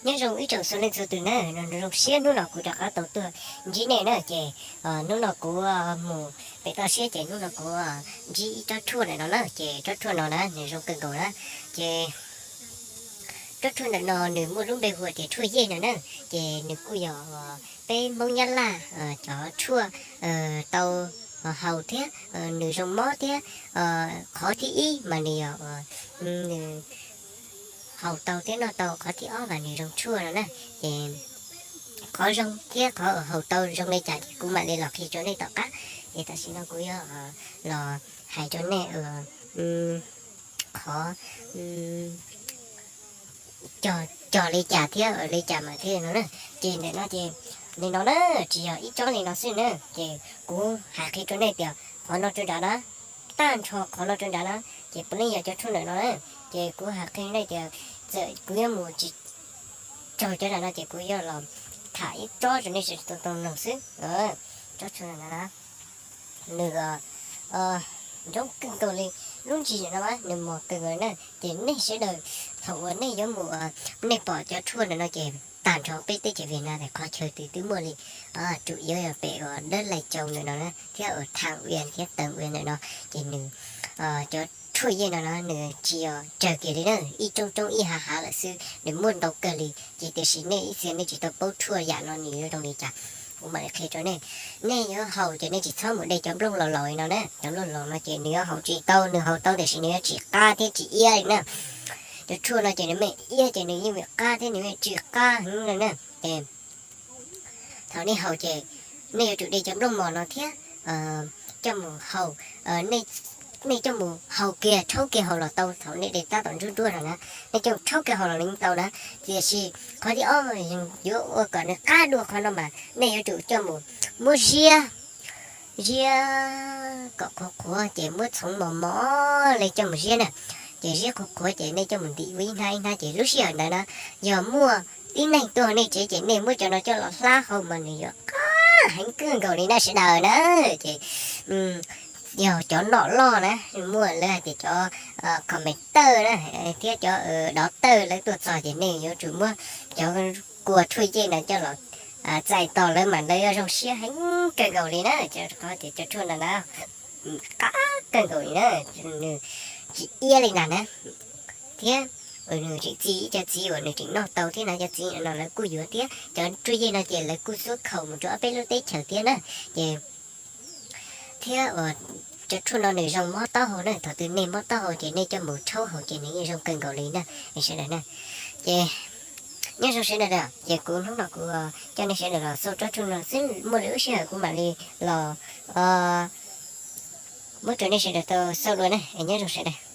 Nyob zoo ib tsoom xu leej txhua tus na, zoo siab hnub no kuv rov qab tau tuaj ntsib nej na. Ces hnub no kuv mus pem toj siab ces hnub no kuv ntsib ib tsob tshuaj ntawm no na. Ces tsob tshuaj no na nws zoo kawg nkaus na. Ces tsob tshuaj ntawm no nws muaj lub npe hu tias tshuaj yej no na. Ces nws kuj yog peb Hmoob Nyab Laj cov tshuaj tau haus thiab nws zoo mob thiab. Qhov thib ib mas nws yog nws haus tau thiab noj tau, qhov thib ob mas nws zoo tshuaj no na. Ces qhov zoo thiab qhov haus tau zoo li cas ces kuv mam li los qhia rau nej tom qab. Ces tam sim no kuv yuav los hais rau nej qhov cog li cas thiab li cas mas thiaj no na. Ces ntawm no ces li no na, tsis yog ib tsob li no xwb na. Ces kuv hais qhia rau nej tias qhov no rau nrad na, tag nrho qhov no rau nrad na, ces puav leej yog cov tshuaj ntawm no na. Ces kuv hais qhia nej tias txawm kuv yuav mus tsis raug cov nram no ces kuv yuav los tham ib tsob rau nej sawv daws tau mloog xwb. Tsob tshuaj ntawm no na, nws zoo kawg nkaus li. Lub ntsis ntawm no nws mos kawg nkaus na. Ces nej sawv daws thaum uas nej yuav mus, nej pom cov tshuaj ntawm no ces tag nrho peb teb chaws Viaj Nam es qhov chaw twg twb muaj li, tsum yuav yog pem uas dawb lais cau ntawm no na thiab uas thaj uas thiab taw uas ntawm no. Ces nws cov tshuaj yej no na nws tsis yog tsawg kiag li na, ib coob coob ib hav hav lawm xwb, nws muaj ntau kawg li. Ces tiam sis nej ib txhia nej tsis tau paub tshuaj yam no nws yuav zoo li cas, kuv mam li qhia rau nej. Nej yuav haus ces nej tsis txhob mus de cov nplooj laus laus li no na. Cov nplooj laus no ces nws yuav haus tsis tau, nws haus tau tiam sis nws yuav tsis qab thiab tsis iab li na. Cov tshuaj no ces nws me iab ces nws yeej vim qab thiab nws yeej tsis qab heev li na. Ces thaum nej haus ces nej yuav tsum de cov nplooj mos no thiab coj mus haus. Nej coj mus haus kiag, rhaub kiag haus los tau. Thaum nej de tab tom nruab nruab no na, nej coj mus rhaub kiag haus los yeej tau na. Tiam sis qhov thib ob yuav ua kom nws qab dua qhov no mas nej yuav tsum coj mus muab ziab, ziab kom qhuav qhuav ces muab txhoov mos mos li coj mus ziab na. Ces ziab qhuav qhuav ces nej coj mus ntim ua ib hnab ib hnab ces lub sij hawm ntawd na yog muaj tib neeg tuaj nej tsev ces nej muab cov no coj los hlab hau mas nws yuav qab heev kawg nkaus li na sawv daws na. Ces yog cov nom loj na, muaj lawv hais tias cov commander na thiab cov dov tawj lawv tuaj txog ces nej yuav tsum muab cov kua tshuaj yej no coj los txais tos lawv mas lawv yuav zoo siab heev kawg nkaus li na. Qhov tias cov tshuaj no na qab kawg nkaus li na, nws tsis iab li ntag na. Thiab nws tseem txi ib co txiv uas nws tseem noj tau thiab no, cov txiv no lawv kuj yuav thiab. Cov tshuaj yej no ces lawv kuj xub khaum mus rau ob peb lub teb chaws thiab na. Ces thiab uas cov tshuaj no nws zoo mob taub hau na, thaum twg nej mob taub hau ces nej coj mus rhaub haus ces nws yeej zoo kawg nkaus li na sawv daws na. Ces nyob zoo sawv daws, ces kuv hnub no kuv coj nej sawv daws los xauj tsob tshuaj no xwb, muaj lwm lub sij hawm kuv mam li los muab rau nej sawv daws tau xauj dua na. Nyob zoo sawv daws.